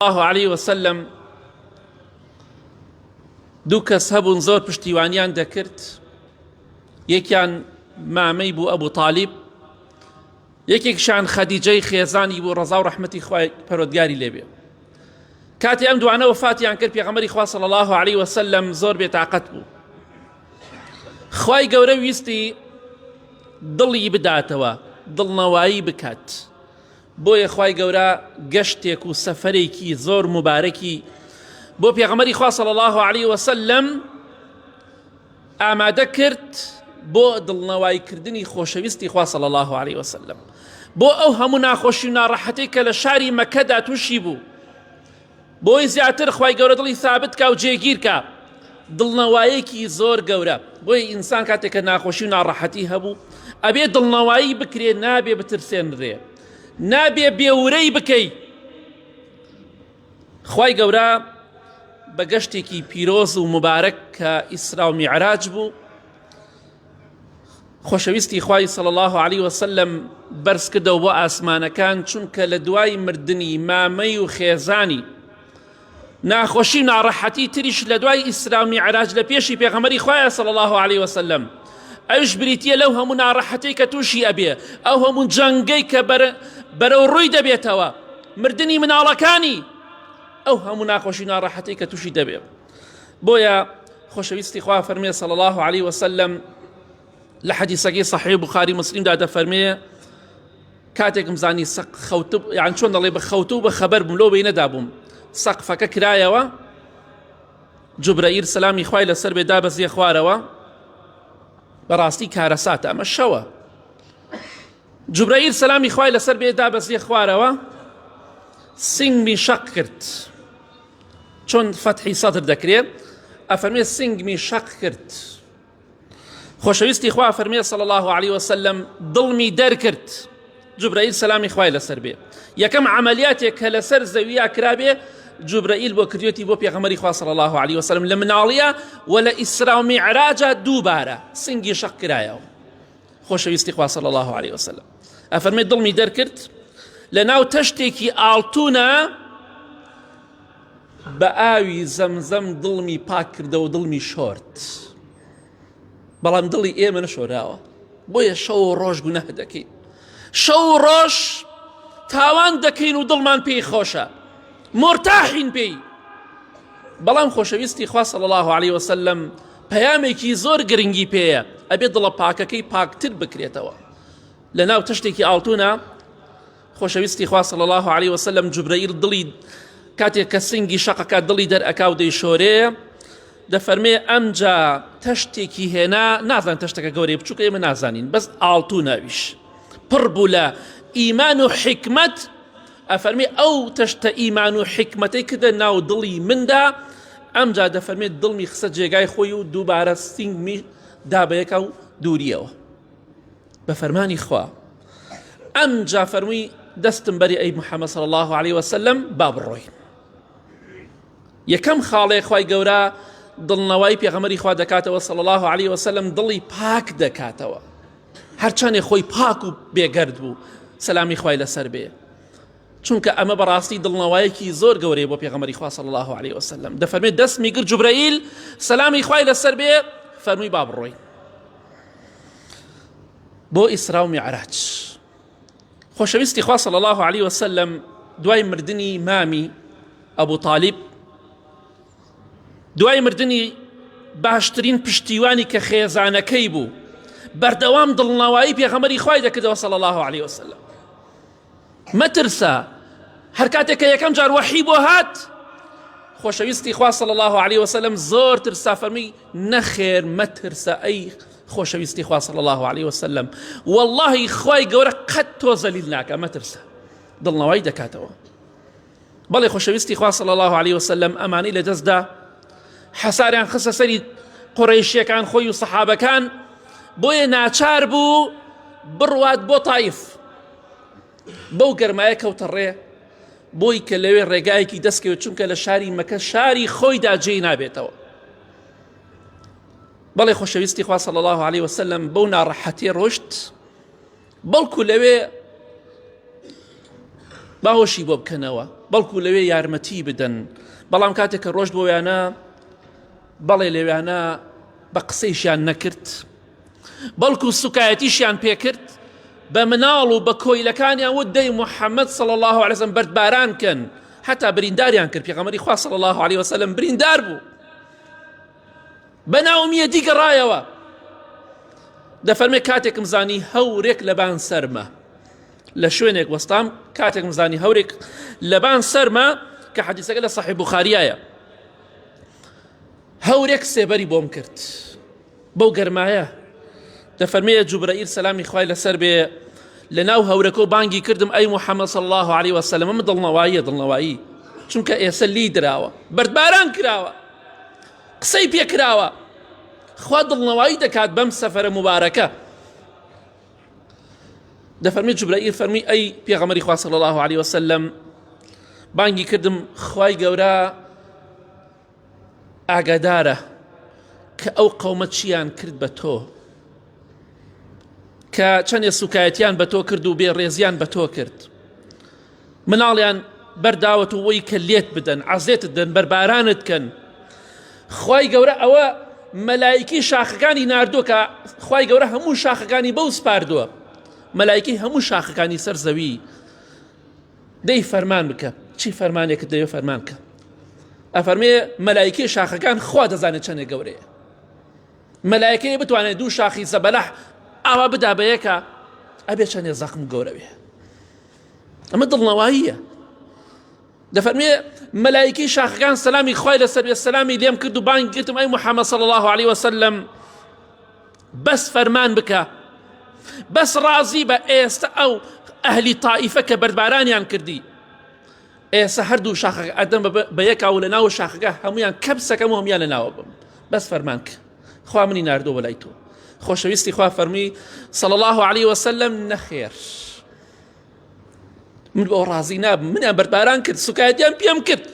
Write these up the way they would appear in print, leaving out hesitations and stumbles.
الله علیه وسلم دوو کەس هەبوون زۆر پشتیوانیان دەکرد یەکیان مامەی بوو ئەبوو تالیب یەکێکشان خەدیجەی خێزانی بوو ڕەزا و ڕەحمەتی خوای پەرۆدگاری لێبێ کاتی ئەم دوانە وەفاتیان کرد پێغەمبەری خوا صلی الله علیه وسلم زۆر بێتاقەت بوو خوای گەورە ویستی دڵی بداتەوە دڵنەوایی بکات بۆیە خوای گەورە گەشتێک و سەفەرێکی زۆر موبارەکی بۆ پێغەمبەری خوا صلی الله علیه وسلم ئامادە کرد بۆ دڵنەوایکردنی خۆشەویستی خوا صلی الله علیه وسلم بۆ ئەو هەموو ناخۆشی و ناڕەحەتی کە لە شاری مەکەدا تووشی بوو بۆی زیاتر خوای گەورە دڵی ثابت کا و جێگیر کا دڵنەوایەکی زۆر گەورە بۆیە ئینسان کاتێک کە ناخۆشی و ناڕەحەتی هەبوو ئەبێ دڵنەوایی بکرێ نابێ بترسێنرێ نابێ بێورەی بکەی خوای گەورە بە گەشتێکی پیرۆز و مبارەک کە ئیسرا و میعراج بوو خۆشەویستی خوای صلی اللە علیه وسلم بەرز کردەوە بۆ ئاسمانەکان چونکە لە دوای مردنی مامەی و خێزانی ناخۆشی و ناڕەحەتی تریش لە دوای ئیسرا و میعراج لە پێشی پێغەمبەری خوایە صلی الله علیه وسلم ئەوش بریتیە لەو هەموو ناڕەحەتی کە تووشی ئەبێ ئەو هەموو جەنگەی کە بەرەو ڕووی دەبێتەوە مردنی مناڵەکانی ئەو هەموو ناخۆشی ناڕەحەتی کە تووشی دەبێ بۆیە خۆشەویستی خوا فەرمێ صلی الله علیه وسلم لە حەدیسەکەی صحیح بخاری مسلمدا دەفەرمێ کاتێکم زانی سەق خەوت یان چۆن دەڵێ بە خەوت و بە خەبەر بووم لۆ بینەدا بووم سەقفەکە کرایەوە جوبرەئیل سەلامی خوای لەسەر بێ دابەزیە خوارەوە بەڕاستی کارەساتە ئەمە شەوە جوبرەئیل سەلامی خوای لەسەر بێ دابەزیە خوارەوە سنگمی شەق کرد چۆن فەتحی سەدر دەکرێ ئەفەرمێ سنگمی شەق کرد خۆشەویستی خوا فەرمێ صلی الله علیه وسلم دڵمی دەرکرد جوبرائیل سەلامی خوای لەسەر بێ یەکەم عملیاتێک کە لەسەر زەوییا کرابێ جوبرائیل بۆ کردوێتی بۆ پێغەمبەری خوا صلی الله علیه وسلم لە مناڵیە و لە ئیسرا و میعراجا دووبارە سنگی شەق کرایەوە خۆشەویستی خوا صلی الله علیه وسلم ئەفەرمێ دڵمی دەرکرد لە ناو تەشتێکی ئاڵتونە بە ئاوی زەمزەم دڵمی پاک کردەوە دڵمی شۆرد بەڵام دڵی ئێمە نەشۆراوە بۆیە شەو و ڕۆژ گوناه دەکەین شەو و ڕۆژ تاوان دەکەین و دڵمان پێی خۆشە مۆرتاحین پێی بەڵام خۆشەویستی خوا صلی الله علیه وسلم پەیامێکی زۆر گرنگی پێیە ئەبێ دڵە پاکەکەی پاکتر بکرێتەوە لە ناو تەشتێکی ئاڵتونە خۆشەویستی خوا صلی الله علیه وسلم جوبرەئیل دڵی کاتێک کە سنگی شەقەکە دڵی دەرئەکا و دەیشۆرێ دەفەرمێ ئەمجا تەشتێکی هێنا نازان تەشتەکە گەورەی بچووکە ئێمە نازانین بەس ئاڵتو ناویش پڕ بوو لە ئیمان و حکمت ئەفەرمی ئەو تەشتە ئیمان و حکمەتەی کردە ناو دڵی مندا ئەمجا دەفەرمێت دڵمی خسە جێگای خۆی و دووبارە سینگمی دا بەیەکە و دووریەوە بە فەرمانی خوا ئەمجا فەرمووی دەستم بەری ئەی محەممەد صلی الله عليه وسلم با بڕۆین یەکەم خاڵێ خوای گەورە دڵنەوای پێغەمەری خوا دەکاتەوە صلی الله عليه وسلم دڵی پاک دەکاتەوە هەرچەندێ خۆی پاک و بێگەرد بوو سەلامی خوای لەسەر بێ چونکە ئەمە بەڕاستی دڵنەوایەکی زۆر گەورەیە بۆ پێغەمبەری خوا صلی الله علیه وسلم دەفەرمێت دەستمی گرت جوبرەئیل سەلامی خوای لەسەر بێ فەرمووی با بڕۆین بۆ ئیسرا و میعراج خۆشەویستی خوا صلی الله علیه وسلم دوای مردنی مامی ئەبو طالب دوای مردنی باشترین پشتیوانی کە خێزانەکەی بوو بەردەوام دڵنەوایی پێغەمبەری خوای دەکردەوە صلی الله علیه وسلم مەترسە هەر کاتێک کە یەکەم جار وەحی بۆ هات خۆشەویستی خوا صلی الله علیه وسلم زۆر ترسا فەرمی نەخێر مەترسە ئەی خۆشەویستی خوا صلی الله علیه وسلم واللهی خوای گەورە قەت تۆ زەلیل ناکە مەترسە دڵنەوەی دەکاتەوە بەڵێ خۆشەویستی خوا صلی الله علیه وسلم ئەمانی لە دەستدا حەساریان خستە سەری قڕیشیەکان خۆی و سەحابەکان بۆیە ناچار بوو بڕوات بۆ تایف بەو گەرمایە کەوتە ڕێ بۆی کە لەوێ ڕێگایەکی دەستکەوێت چونکە لە شاری مەکە شاری خۆیدا جێی نابێتەوە بەڵێ خۆشەویستی خوا صلی الله علیه وسلم بەو ناڕەحەتی ڕۆشت بەڵکو لەوێ. باوەشی بۆ بکەنەوە بەڵکو لەوێ یارمەتی بدەن بەڵام کاتێک کە ڕۆشت بۆیانە بەڵێ لەویانە بە قسەیشیان نەکرد بەڵکو سوکایەتیشیان پێکرد بە مناڵ و بە کۆیلەکانیان وت دەی محەممەد صلی الله علیه وسلم بەردباران کەن حتا برینداریان کرد پێغەمبەری خوا صلی الله علیه وسلم بریندار بوو بە ناومیەتی گەڕایەوە دەفەرمێ کاتێکم زانی هەورێک لەبان سەرمە لە شوێنێک وەستام کاتێکم زانی هەورێک لەبان سەرمە کە حەدیسەکە لە صحیح بخاریایە هەورێک سێبەری بۆم کرد بەو گەرمایە دەفەرمێ جوبرەئیل سەلامی خوای لەسەر بێ لە ناو هەورەکە و بانگی کردم ئەی محەممەد صلی الله علیه وسلم من دڵنەواییە دڵنەوایی چونکە ئێسە لی دراوە بەردباران کراوە قسەی پێ کراوە خوا دڵنەوایی دەکات بەم سەفەرە مبارەکە دەفەرمی جوبرەئیل فەرمی ئەی پێغەمبەری خوا صلی الله علیه وسلم بانگی کردم خوای گەورە ئاگادارە کە ئەو قەومە چیان کرد بە تۆ کە چەندێ سوکایەتیان بە تۆ کرد و بێ ڕێزیان بە تۆ کرد مناڵیان بەرداوەت و وەی کە لێت بدەن عەزێتت دەن بەربارانت کەن خی گەورە ئەوە مەلایکی شاخەکانی ناردووە کە خی گەورە هەموو شاخەکانی بەو سپاردووە مەلایکی هەموو شاخەکانی سەر زەوی دەی فەرمان بکە چی فەرمانێکت دەوێ فەرمان کە ئەفەرمێ مەلایکەی شاخەکان خوا دەزانێت چەندێک گەورەیە مەلایکەیە بتوانێت دوو شاخی زەبەلەح ئاوا بدا بە یەکە ئەبێ چەندێ زەقم گەورە بێ ئەمە دڵنەواییە دەفەرمێ مەلایکی شاخەکان سەلامی خوای لەسەر بێ سەلامی لێم کرد و بانگ گرتم ئەی محەممەد صلی الله عليه وسلم بەس فەرمان بکە بەس ڕازی بە ئێستا ئەو ئەهلی تائیفە کە بەردبارانیان کردی ئێستا هەردوو شاخەکە ئەدەم بە یەکا و لە ناو شاخەکە هەمویان کەپسەکەم و هەمویان لە ناوە بم بەس فەرمان کە خوا منی ناردۆ بەلای تۆ خۆشەویستی خوا فەرمی صلی الله عليه وسلم نەخێر من بەوە ڕازی نابم منیان بەردباران کرد سوکایەتیان پێم کرد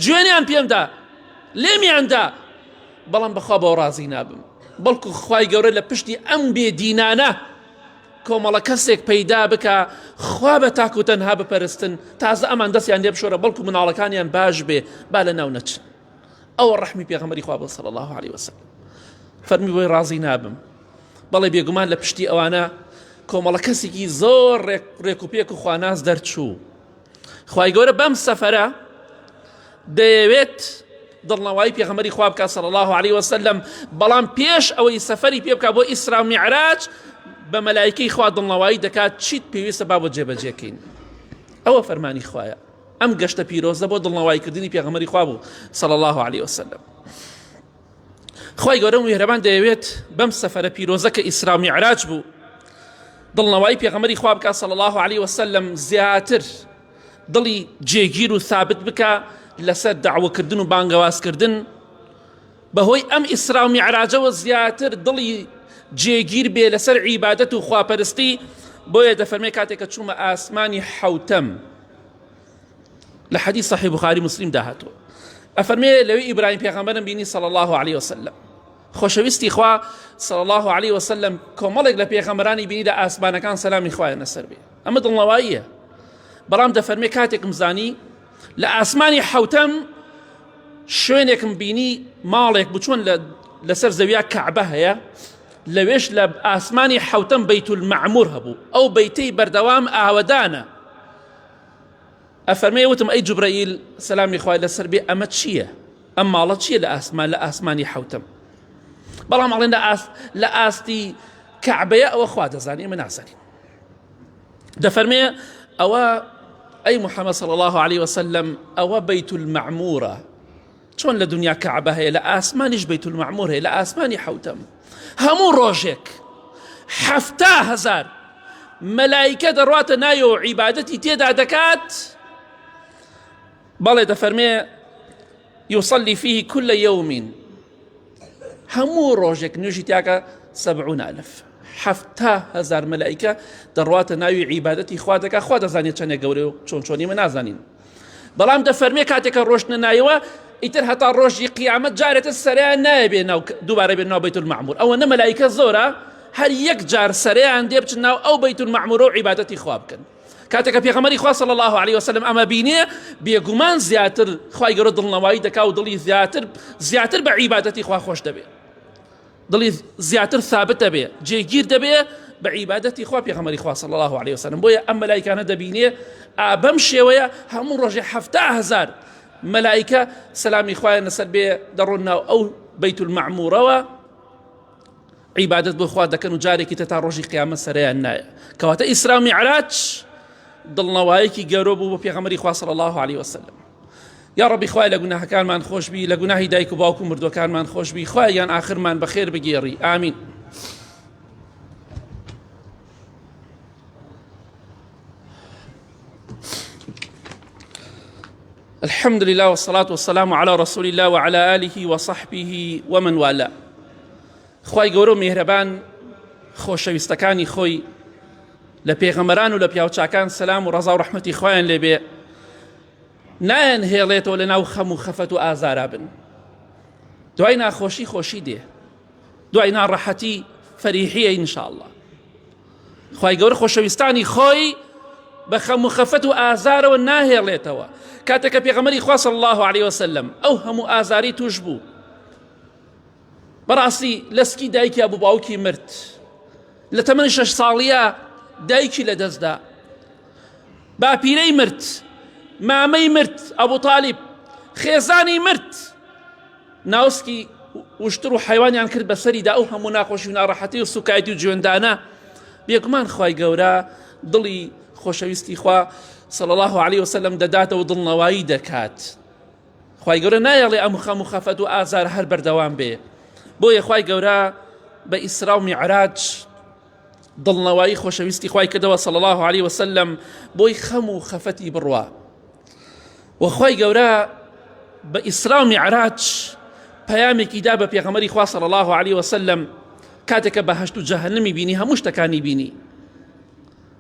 جوێنیان پێمدا لێمیاندا بەڵام بەخوا بەوە ڕازی نابم بەڵکو خوای گەورە لە پشتی ئەم بێدینانە کۆمەڵە کەسێک پەیدا بکە خوا بە تاک و تەنها بپەرستن تازە ئەمان دەستیان لێ بشۆرە بەڵکو مناڵەکانیان باش بێ با لە ناو نەچن ئەوە ڕەحمی پێغەمبەری خوا بوو صلی الله علیه وسلم فەرمی بۆی ڕازی نابم بەڵێ بێگومان لە پشتی ئەوانە کۆمەڵە کەسێکی زۆر ڕێک و پێک و خواناس دەرچوو خوای گەورە بەم سەفەرە دەیەوێت دڵنەوایی پێغەمبەری خوا بکات صلی الله علیه وسلم بەڵام پێش ئەوەی سەفەری پێ بکات بۆ ئیسرا و میعراج بە مەلایکەی خوا دڵنەوایی دەکات چیت پێویستە با بۆ جێبەجێکەین ئەوە فەرمانی خوایە ئەم گەشتە پیرۆزە بۆ دڵنەواییکردنی پێغەمبەری خوا بوو صلی الله علیه وسلم خوای گەورە و میهرەبان دەیەوێت بەم سەفەرە پیرۆزە کە ئیسرا و میعراج بوو دڵنەوایی پێغەمبەری خوا بکات صلی الله علیه وسلم زیاتر دڵی جێگیر و ثابت بکە لەسەر داوەکردن و بانگەوازکردن بەهۆی ئەم ئیسرا و میعراجەوە زیاتر دڵی جێگیر بێ لەسەر عیبادەت و خواپەرستی بۆیە دەفەرمێ کاتێک کە چوومە ئاسمانی حەوتەم لە حەدیث صحیح بخاری مسلم دا هاتووە ئەفەرمێ لەوێ ئیبراهیم پێغەمبەرم بینی صلی الله علیه وسلم خۆشەویستی خوا صلی الله علیه وسلم کۆمەڵێک لە پێغەمبەرانی بینی لە ئاسمانەکان سەلامی خوایان لەسەر بێ ئەمە دڵنەواییە بەڵام دەفەرمێ کاتێکم زانی لە ئاسمانی حوتەم شوێنێکم بینی ماڵێک بوو چۆن لەسەر زەویا کەعبە هەیە لەوێش لە ئاسمانی حوتەم بەیت المەعمور هەبوو ئەو بەیتەی بەردەوام ئاوەدانە ئەفەرمێ وتم ئەی جوبرەئیل سەلامی خوای لەسەر بێ ئەمە چییە ئەم ماڵە چییە لە ئاسمان لە ئاسمانی حوتەم بەڵام ئەڵێن لە ئاست لە ئاستی کەعبەیە ئەوە خوا دەزانێ ئێمە نازانین دەفەرمێ ئەوە ئەی محەممەد صلی الله عليه وسلم ئەوە بەیت المعمورە چۆن لە دنیا کەعبە هەیە لە ئاسمانیش بەیت المعمور هەیە لە ئاسمانی حوتەم هەموو ڕۆژێک 70هزار مەلایکە دەڕاتە نایە و عیبادەتی تێدا دەکات بەڵێ دەفەرمێ يصلي فيه كل يوم هەموو ڕۆژێک نوێژی تیاکە سەبعون ئەلف 70هزار مەلایکە دەڕواتە ناوی عیبادەتی خوا دەکا خوا دەزانێت چەندێک گەورە و چۆن چۆنی مە نازانین بەڵام دەفەرمێ کاتێکە ڕۆشتنە نایەوە ئیتر هەتا ڕۆژی قیامەت جارێتە سەریان نایە بێ ناو دووبارە بێ ناو بەیت المعمور ئەوە نە مەلایکە زۆرە هەر یەک جار سەریان دێ بچن ناو ئەو بەیت المعمور و عیبادەتی خوا بکەن. کاتێک کە پێغەمبەری خوا صلی الله علیه وسلم ئەمە بینێ بێگومان زیاتر خوای گەورە دڵنەوایی دەکا و دڵی زیاتر زیاتر بە عیبادەتی خوا خۆش دەبێ دڵی زیاتر ثابت دەبێ جێگیر دەبێ بە عیبادەتی خوا پێغەمبەری خوا صلی الله علیه وسلم بۆیە ئەم مەلایکانە دەبینێ بەم شێوەیە هەموو ڕۆژێ 70هزار مەلایکە سەلامی خوایان لەسەر بێ دەڕۆن ناو ئەو بەیت المەعمورەوە عیبادەت بۆ خوا دەکەن و جارێکی تە تا ڕۆژی قیامەت سەرەیان نایە کەواتە ئیسرا و میعراج دڵنەوایەکی گەورە بوو بۆ پێغەمبەری خوا صلی الله علیه وسلم یا ڕەبی خوای لە گوناهەکانمان خۆشبی لە گوناهی دایک و باوک و مردوەکانمان خۆشبی خوای یان ئاخرمان بەخێر بگێڕی ئامین الحمد لله والصلاة والسلام على رسول الله وعلى آله وصحبه ومن والاه خوای گەورە و میهرەبان خۆشەویستەکانی خۆی لە پێغەمبەران و لە پیاوچاکان سەلام و ڕەزا و ڕەحمەتی خۆیان لێبێ نایەن هێڵێتەوە لە ناو خەم و خەفەت و ئازارا بن دوای ناخۆشی خۆشی دێ دوای ناڕەحەتی فەریحیە ئینشاءاللە خوای گەورە خۆشەویستانی خۆی بە خەم و خەفەت و ئازارەوە ناهێڵێتەوە کاتێک کە پێغەمبەری خوا صلی الله علیه وسلم ئەو هەموو ئازاری توش بوو بەڕاستی لەسکی دایکی ئەبوو باوکی مرد لە تەمەنی شەش ساڵیە دایکی لەدەستدا باپیرەی مرد مامەی مرد ئەبوو تالیب خێزانی مرد ناوسکی وشتر و حیوانیان کرد بەسەریدا ئەو هەموو ناخۆشی و ناڕەحەتی و سوکایەتی و جوێندانە بێگومان خوای گەورە دڵی خۆشەویستی خوا صلی الله علیه وسلم دەداتەوە دڵنەوایی دەکات خوای گەورە نایەڵێ ئەم خەم و خەفەت و ئازار هەر بەردەوام بێ بۆیە خوای گەورە بە ئیسرا و میعراج دڵنەوایی خۆشەویستی خوای کردەوە صلی الله علیه وسلم بۆی خەم و خەفەتی بڕوا و خوای گەورە بە ئیسرا و میعراج پەیامێکی دا بە پێغەمبەری خوا صلی الله علیه وسلم کاتێک کە بەهەشت و جەهەنمی بینی هەموو شتەکانی بینی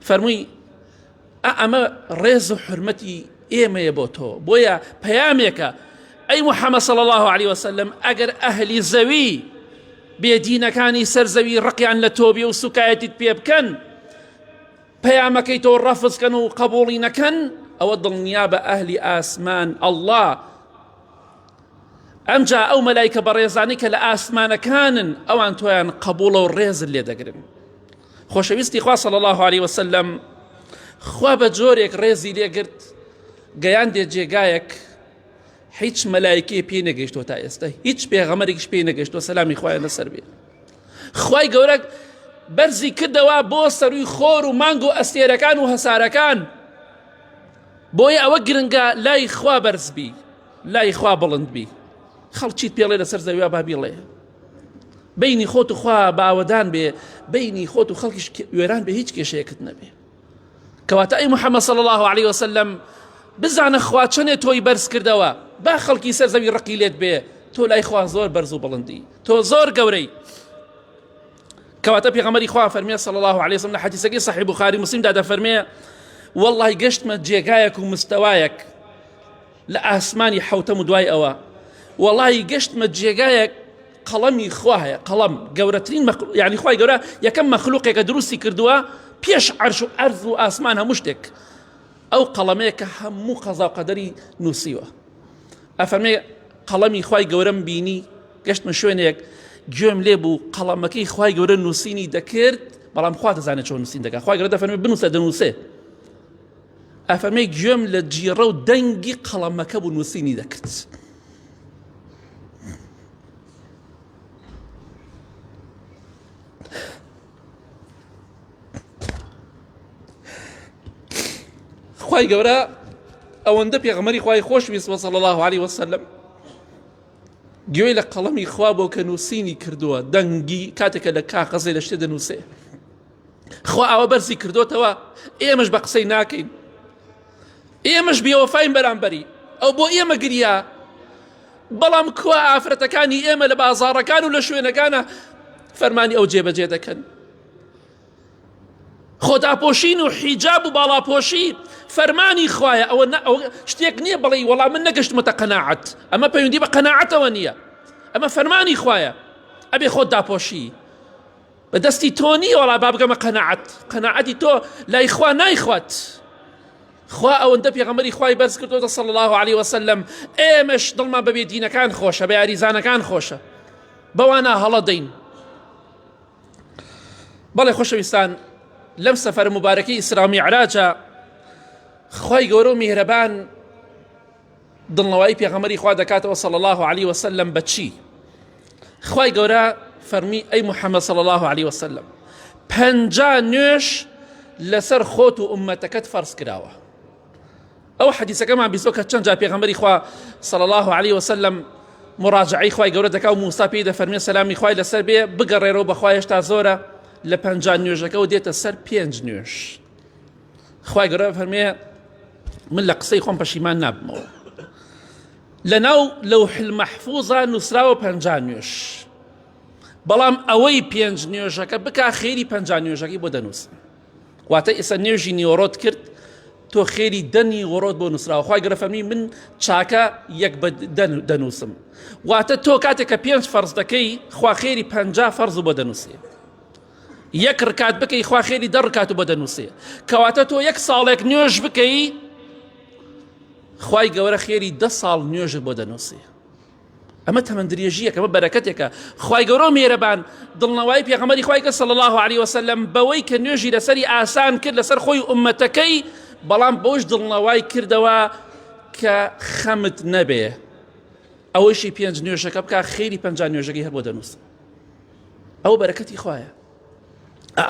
فەرمووی ئەمە ڕێز و حرمەتی ئێمەیە بۆ تۆ بۆیە پەیامێکە ئەی محەممەد صلی الله علیه وسلم ئەگەر ئەهلی زەوی بێدینەکانی سەر زەوی ڕقیان لە تۆ بێ و سوکایەتیت پێ بکەن پەیامەکەی تۆ ڕەفز کەن و قبوڵی نەکەن ئەوە دڵنیا بە ئەهلی ئاسمان ئەڵڵا ئەمجا ئەو مەلایکە بەڕێزانی کە لە ئاسمانەکانن ئەوان تۆیان قبوڵە و ڕێزت لێ دەگرن خۆشەویستی خوا صلی الله علیه وسلم خوا بە جۆرێک ڕێزی لێگرت گەیاندێ جێگایەک هیچ مەلایکێ پێی نەگەیشتووە تا ئێستا هیچ پێغەمەرێکیش پێی نەگەیشتووە سەلامی خوایان لەسەر بێ خوای گەورە بەرزی کردەوە بۆ سەروی خۆر و مانگ و ئەستێرەکان و هەسارەکان بۆیە ئەوە گرنگە لای خوا بەرز بی لای خوا بڵند بی خەڵکیت پێڵێ لەسەر زەویا با بیڵێ بینی خۆت و خوا باوەدان بێ بینی خۆت و خەڵکیش وێران بێ هیچ کێشەیەکت نەبێ کەواتە ئەی محەممەد صلی الله علیه وسلم بزانە خوا چەنێ تۆی بەرز کردەوە با خەڵکی سەر زەوی ڕقی لێت بێ تۆ لای خوا زۆر بەرز و بڵندی تۆ زۆر گەورەی کەواتە پێغەمبەری خوا فەرمیێ صلی الله علیه وسلم لە حەدیسەکەی صحیح بخاری مسلمدا دەفەرمێ والله گەشتمە جێگایەک و مستەوایەک لە ئاسمانی حوتەم و دوای ئەوە وەڵی گەشتمە جێگایەک قەڵەمی خوا هەیە قەڵەم گەورەترین یعنی خوای گەورە یەکەم مەخلوقێکە دروستی کردووە پێش عەرش و ئەرز و ئاسمان هەموو شتێک ئەو قەڵەمەیە کە هەموو قەزا و قەدەری نووسیوە ئەفەرمێ قەڵەمی خوای گەورەم بینی گەشتمە شوێنێک گوێم لێ بوو قەڵەمەکەی خوای گەورە نووسینی دەکرد بەڵام خوا دەزانێت چۆن نووسین دەکات خوای گەورە دەفەرمێ بنووسە دەنووسێ ئەفەرمێ گوێم لە جیڕە و دەنگی قەڵەمەکە بوو نووسینی دەکرد خوای گەورە ئەوەندە پێغەمبەری خوای خۆش ویست صلی الله علیه وسلم گوێی لە قەڵەمی خوا بۆ کە نووسینی کردووە دەنگی کاتێکە لە کاقەزێ لە شتێ دەنووسێ خوا ئەوە بەرزی کردوتەوە ئێمەش بە قسەی ناکەین ئێمەش بێوەفاین بەرامبەری ئەو بۆ ئێمە گریا بەڵام کوا ئافرەتەکانی ئێمە لە بازاڕەکان و لە شوێنەکانە فەرمانی ئەو جێبەجێ دەکەن خۆداپۆشین و حیجاب و باڵاپۆشی فەرمانی خوایە ئەوە شتێک نییە بڵێ وەڵام من نەگەشتمەتە قەناعەت ئەمە پەیوەندی بە قەناعەتەوە نییە ئەمە فەرمانی خوایە ئەبێ خۆت داپۆشی بە دەستی تۆ نییە وەڵا با بگەمە قەناعەت قەناعەتی تۆ لای خوا نایخوات. خوا ئەوەندە پێغەمبەری خوای بەرز کردۆتە صلی الله علیه وسلم ئێمەش دڵمان بە بێدینەکان خۆشە بە یاریزانەکان خۆشە بەوانە هەڵە دەین بەڵێ خۆشەویستان لەم سەفەر مبارەکەی ئیسرا و میعراجە خوای گەورە و میهرەبان دڵنەوایی پێغەمبەری خوا دەکاتەوە صلی الله علیه وسلم بە چی خوای گەورە فەرمی ئەی محەممەد صلی الله علیه وسلم پەنجا نوێژ لەسەر خۆت و ئومەتەکەت فەرز کراوە ئەو حەدیسەکەمان بیستوە کە چەند جار پێغەمبەری خوا صلی الله علیه وسلم مراجعەی خوای گەورە دەکا و موسا پێی دەفەرمێ سەلامی خوای لەسەر بێ بگەڕێرەوە بەخوا هێشتا زۆرە لە پەنجا نوێژەکەەوە دێتە سەر پێنج نوێژ خوای گەورە فەرمێ من لە قسەی خۆم پەشیمان نابمەوە لە ناو لەوح المەحفوظا نووسراوە پەنجا نوێژ بەڵام ئەوەی پێنج نوێژەکە بکا خێری پەنجا نوێژەکەی بۆ دەنووسن واتە ئێستا نوێژی نیوەڕۆت کرد تۆ خێری دە نیوەڕۆت بۆ نووسراوە خوای گەورە فەرمی من چاکە یەک بە دەنووسم واتە تۆ کاتێک کە پێنج فەرز دەکەی خوا خێری پەنجا فەرز بۆ دەنووسێ یەک ڕکات بکەی خوا خێری دە ڕکات بۆ دەنووسێ کەواتە تۆ یەک ساڵێک نوێژ بکەی خوای گەورە خێری دە ساڵ نوێژت بۆ دەنووسێ ئەمە تەمەن درێژیەکە ئەمە بەرەکەتێکە خوای گەورە و میهرەبان دڵنەوایی پێغەمبەری خوای کە صلی الله علیه وسلم بەوەی کە نوێژی لەسەری ئاسان کرد لەسەر خۆی و ئومەتەکەی بەڵام بەوش دڵنەوای کردەوە کە خەمت نەبێ ئەوەیشی پێنج نوێژەکە بکە خێری پەنجا نوێژەکەی هەر بۆ دەنووسم ئەو بەرەکەتی خوایە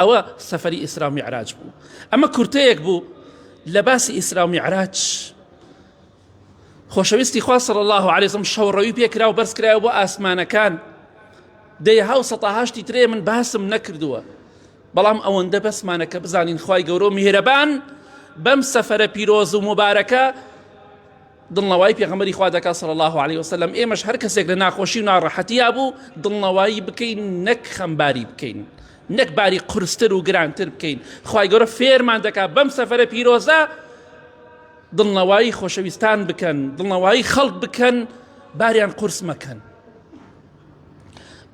ئەوە سەفەری ئیسرا و میعراج بوو ئەمە کورتەیەک بوو لە باسی ئیسرا و میعراج خۆشەویستی خوا صلی الله علیه وسلم شەوڕەوی پێکرا و بەرز کرایەوە بۆ ئاسمانەکان دەیەها و سەتاهاشتی ترێ من باسم نەکردووە بەڵام ئەوەندە بەسمانە کە بزانین خوای گەورە و میهرەبان بەم سەفەرە پیرۆز و مبارەکە دڵنەوایی پێغەمبەری خوا دەکات صلی الله علیه وسلم ئێمەش هەر کەسێک لە ناخۆشی و ناڕەحەتیا بوو دڵنەوایی بکەین نەک خەمباری بکەین نەک باری قورستر و گرانتر بکەین خوای گەورە فێرمان دەکات بەم سەفەرە پیرۆزە دڵنەوایی خۆشەویستان بکەن دڵنەوایی خەڵک بکەن باریان قورس مەکەن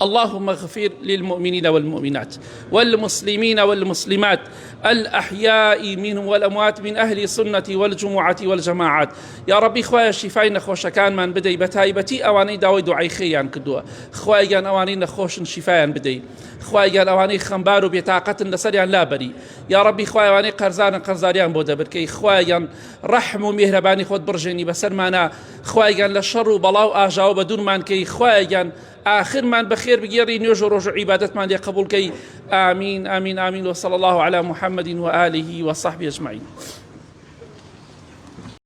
اللهم اغفر للمؤمنين والمؤمنات والمسلمين والمسلمات الأحياء منهم والأموات من أهل السنة والجمعة والجماعات يا ربي خوايا شفای نەخۆشەکانمان بدەی بە تایبەتی ئەوانەی داوای دوعای خێریان کردووە خوایگیان ئەوانەی نەخۆشن شیفایان بدەی خوایگیان ئەوانەی خەمبار و بێتاقەتن لەسەریان لابەری یاڕەبی خوایە ئەوانەی قەرزارن قەرزاریان بۆ دەبرکەی خوایە گیان ڕەحم و میهرەبانی خۆت بڕژێنی بەسەرمانا خوایە گیان لە شەڕ و بەڵا و ئاژاوە بە دوورمان کەی خوایە گیان ئاخرمان بەخێر بگێڕی نوێژ و ڕۆژ و عیبادەتمان لێ قبوڵ کەی ئامین ئامین ئامین وصلی الله علی محمد وآله وصحبه اجمعین.